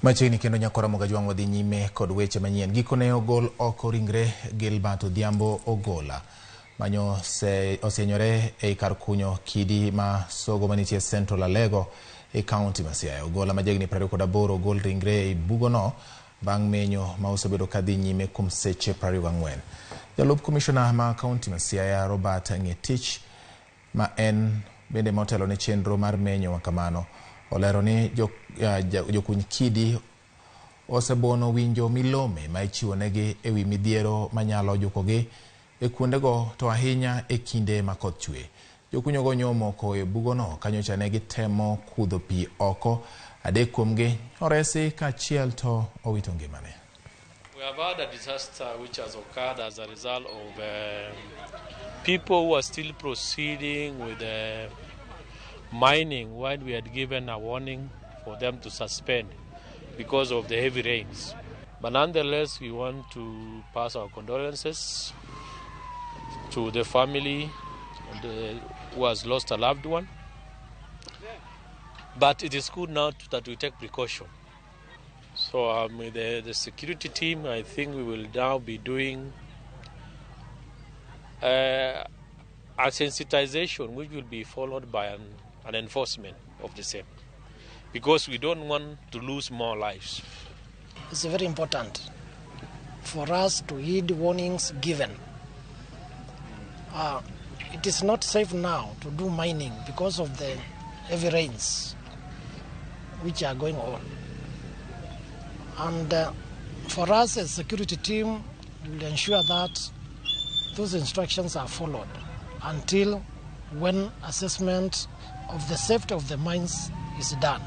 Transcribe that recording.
Machiegni kendo nyakora Mogajwang' wadhi nyime kod weche manyien. Gikone ogol oko ringre Gilbert Odhiambo Ogola manyo osienyore ei kar kunyo kidi ma Sogo manitie Central Alego e kaunti ma Siaya. Ogola ma jahigni 28 ogol ringre ei bugono bang' menyo ma osebedo kadhi nyime kuom seche 24. Jalup komishona ma kaunti ma Siaya Robert Ngetich ma en bende motelo ne chenro mar menyo makamano olero ni jokuny kidi osebono winjo milome ma ichiwonegi e wi midhiero manyalo jukogi e kuondego to ahinya e kinde ma koth chwe. Jokunyogo nyomoko e bugono kanyocha ne gitemo kudho pi oko, adek kuomgi oresi kaachiel to owito ngimane. We have had a disaster which has occurred as a result of people who are still proceeding with mining while we had given a warning for them to suspend because of the heavy rains. But nonetheless, we want to pass our condolences to the family who has lost a loved one. But it is good now that we take precaution. So with the security team, I think we will now be doing a sensitization, which will be followed by an enforcement of the same, because we don't want to lose more lives. It's very important for us to heed warnings given. It is not safe now to do mining because of the heavy rains which are going on. And for us as security team, we will ensure that those instructions are followed until when assessment of the safety of the mines is done.